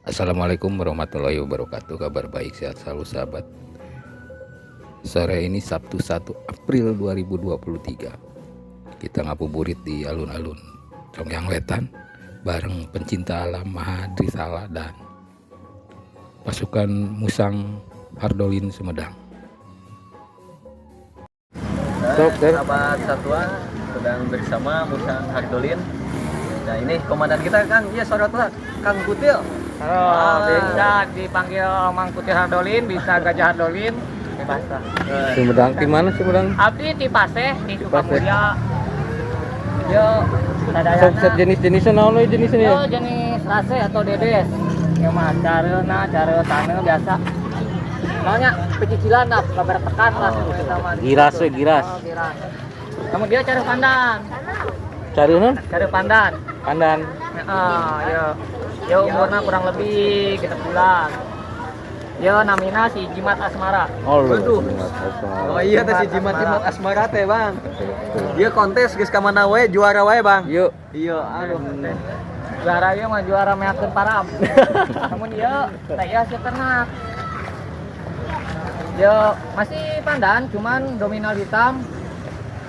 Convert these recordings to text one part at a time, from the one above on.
Assalamualaikum warahmatullahi wabarakatuh. Kabar baik, sehat selalu, sahabat. Sore ini Sabtu 1 April 2023, kita ngabuburit di alun-alun Congyang Wetan bareng pencinta alam Mahadrisala dan pasukan Musang Hardolin Sumedang. Sok, Ter. Sahabat satwa, sedang bersama Musang Hardolin. Nah, ini komandan kita, Kang. Iya, sorot lah, Kang Kutil. Halo, Ah. bisa dipanggil Mang Kutil Hardolin, bisa Gajah Hardolin, bebas lah. Sumedang di mana Sumedang? Abdi di Paseh, di Di Paseh. Sukamulya. Yo, Sok sadayana. set jenis-jenisnya naon we jenisnya? Yo, jenis rase atau dedes. Yo mah careuna, care taneuh biasa. Namanya pecicilan lah, kabar tekan lah kita mah. Giras we, giras. Oh, giras. Kamu dia care pandan, Cari naon? Care pandan. Pandan. Ah, yo. Yo umurnya kurang lebih 6 bulan. Yo namina si Jimat Asmara. Oh, Waduh. Jimat Asmara. Oh iya, teh si jimat jimat asmara teh, Bang. Dia kontes geus ka mana wae juara wae, Bang. Yuk. Iya, aduh. Juara ieu mah juara meakeun param. Namun ieu teh ieu hasil ternak. Yo masih pandan, cuman dominan hitam.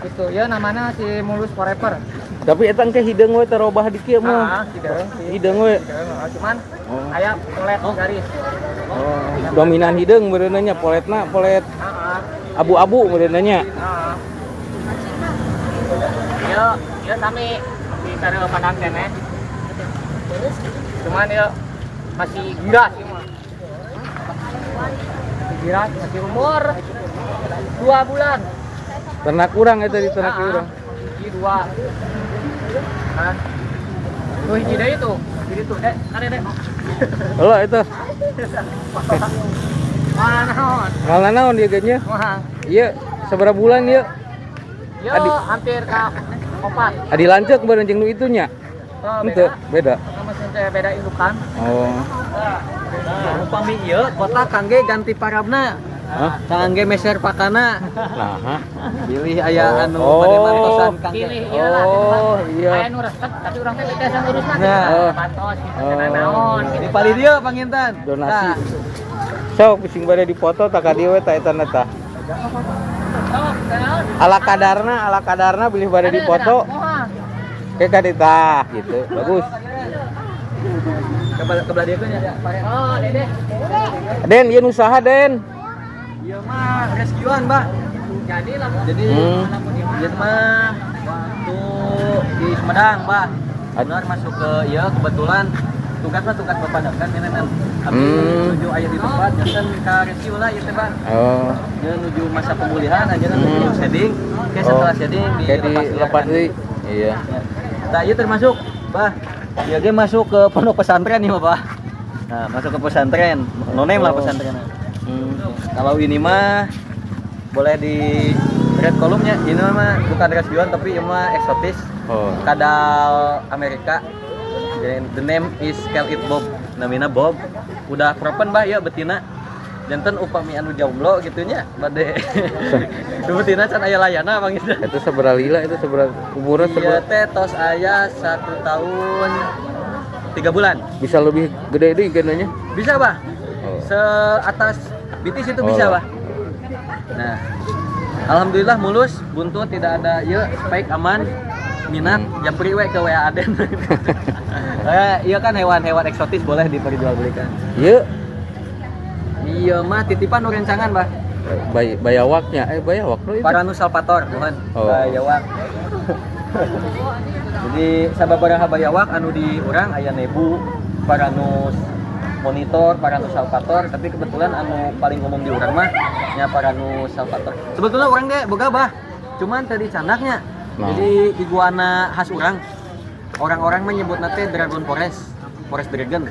Gitu. Yo namanya si Mulus Forever. Tapi eta engke hideung we tarobah di kieu mah. Ah, hideung sih. Hideung we. Hideung, ah, cuman Oh. aya polet garis. Oh, dominan hideung meureunna nya, poletna polet abu-abu meureunna nya. Heeh. Yo, yo sami di care pandan keneh. Cuman yo masih giras ieu mah. Masih giras, masih umur 2 bulan. Ternak urang eta di ternak urang. Hiji dua. Kan. Tuh hiji deui tuh. Hiji tuh, dek, kade dek. Halo itu. Wah, naon? Ngalah naon dia nya? Wah. Iya, seberapa bulan ya? Yo Adi- hampir ka opat. Adi lanceuk bareng jeung nu itu nya. Oh, Henteu, beda. beda. Sama teh beda indukan. Oh. Nah, upami ieu kota kangge ganti parabna. Hah? Kangge meser pakana. Nah, hah? Bilih aya Oh. anu Oh. bade mantosan kangge. Pilih ieu lah. Oh, iya. Aya nu resep tapi urang teh teu ngurusna gitu. Nah. Oh. Bantos gitu Oh. cenah naon gitu. Di palih dieu panginten. Donasi. Nah, Sok bising bade dipoto tak ka dieu we ta eta na tah. Sok, naon? Ala kadarna bilih bade Ada, dipoto. ada. Moal. Kayak ka dieu tah gitu. Bagus. ke belah dieu nya. Oh, Dede. Den, ieu nu saha, Den? Ieu mah rescuean, Bah. Jadi lamun Jadi dia mah waktu di Sumedang, Bah. Benar masuk ke ya kebetulan tugas mah tugas Bapak kan ini kan. Abdi nuju aya di tempat janten ka rescue lah ieu teh, Bang. Oh. Dia nuju masa pemulihan aja kan nuju shedding. Oke, setelah shedding Kayak dilepas dilepas liarkan. deui. Iya. Ya. Nah, iya termasuk, Bah. Dia ge masuk ke pondok pesantren nih, Bapak. Nah, masuk ke pesantren. Nonem lah pesantren. Kalau ini mah boleh di red columnnya. Ini mah bukan rescuean tapi ini mah eksotis. Oh. Kadal Amerika. The name is Call It Bob. Namina Bob. Udah proven, Bah, ya betina. Janten upami anu jomblo gitu nya bade. Itu betina can aya layana, Bang, itu. Itu seberapa lila itu, seberapa umurnya? Iya Seberapa? Teh tos aya 1 tahun 3 bulan. Bisa lebih gede deui nya? Bisa, Bah. Oh. Seatas bitis itu Oh. bisa, Bah. Nah, alhamdulillah mulus, buntut tidak ada ya, spike aman. Minat japri we ke WA Aden. Eh, iya kan hewan-hewan eksotis boleh diperjualbelikan. Iya. Iya mah titipan nu rencangan, Bah. Bayawaknya, eh, bayawak nu itu. Varanus salvator, bukan. Oh. Bayawak. Jadi sababaraha bayawak anu di urang aya nebu, Varanus monitor, Varanus salvator, tapi kebetulan anu paling umum di urang mah nya Varanus salvator. Sebetulnya urang ge boga, Bah. Cuman tadi candaknya. Nah. Jadi iguana khas urang. Orang-orang menyebut teh dragon forest, forest dragon.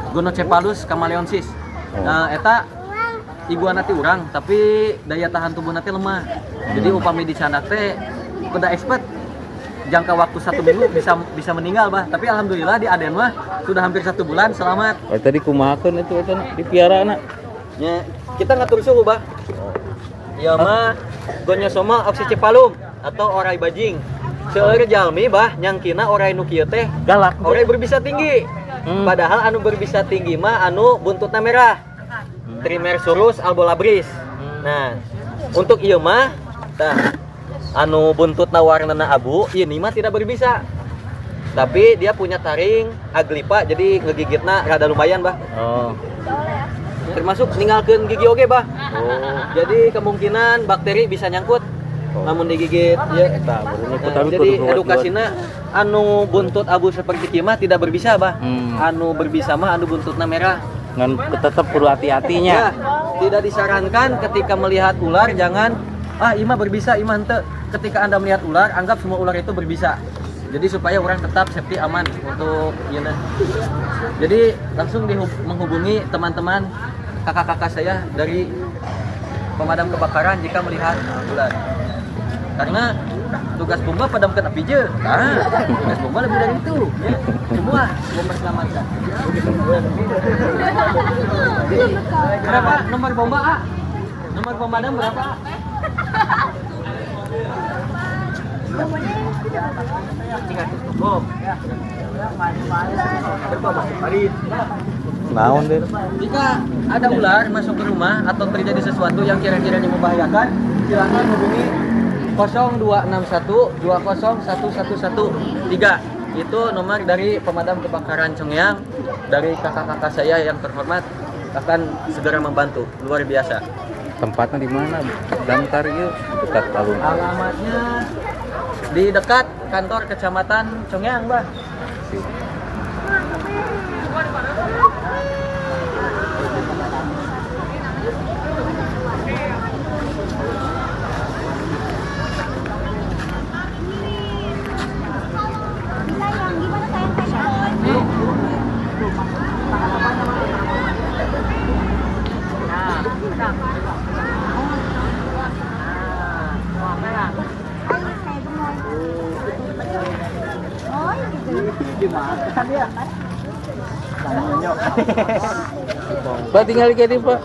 Gonocephalus chamaeleonsis. Oh. Nah, eta iguana ti urang, tapi daya tahan tubuh teh lemah. Jadi upami dicandak teh kuda expert jangka waktu satu minggu bisa bisa meninggal, Bah. Tapi alhamdulillah di Aden mah sudah hampir satu bulan selamat. Oh, tadi kumahakeun itu eta dipiara na? Ya, kita ngatur suhu, Bah. Ya mah Gonyosoma oxycephalum atau orai bajing. Seueur jalmi bah nyangkina orai nu kieu teh galak. Orai berbisa tinggi. Padahal anu berbisa tinggi mah anu buntutna merah. Trimersurus albolabris. Nah, untuk ieu mah tah anu buntutna warnana abu, ini mah tidak berbisa. Tapi dia punya taring aglipa, jadi ngegigitna rada lumayan, bah. Oh. Termasuk ninggalkeun gigi oge, bah. Oh. Jadi kemungkinan bakteri bisa nyangkut. Oh. Namun digigit ya. Tah, Nah, jadi edukasina anu buntut abu seperti kieu mah tidak berbisa, bah. Anu berbisa mah anu buntutna merah. Ngan tetep perlu hati-hatinya. Ya, tidak disarankan ketika melihat ular jangan ah ima berbisa, ima henteu. Ketika Anda melihat ular, anggap semua ular itu berbisa. Jadi supaya orang tetap safety aman untuk ieu. Jadi langsung menghubungi teman-teman kakak-kakak saya dari pemadam kebakaran jika melihat ular. Karena tugas bomba padamkan api je. Nah, tugas bomba lebih dari itu. Ya. Semua bomba selamatkan. Berapa nomor bomba, A? Nomor pemadam berapa, A? Naon deh. Jika ada ular masuk ke rumah atau terjadi sesuatu yang kira-kiranya membahayakan, silakan hubungi 0261 201113. Itu nomor dari pemadam kebakaran Conggeang, dari kakak-kakak saya yang terhormat akan segera membantu. Luar biasa. Tempatnya di mana? Damkar yuk, dekat alun. Alamatnya di dekat kantor kecamatan Conggeang, Bah. Dimakan ya. Pak tinggal di Pak.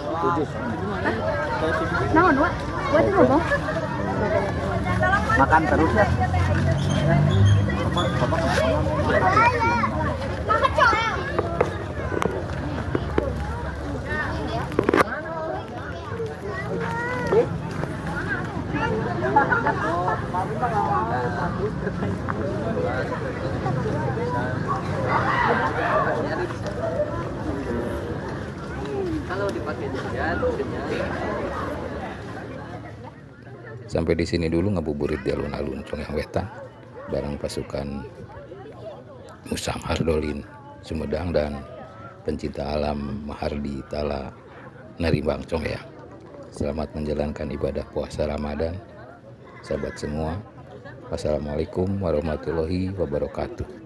Naon, Wak? Wak itu ngomong. Makan terus ya. Kalau dipakai jajan, Sampai di sini dulu ngabuburit di alun-alun Conggeang Wetan bareng pasukan Musang Hardolin Sumedang dan pencinta alam Mahardi Tala Narimbang Conggeang. Selamat menjalankan ibadah puasa Ramadan, sahabat semua. Wassalamualaikum warahmatullahi wabarakatuh.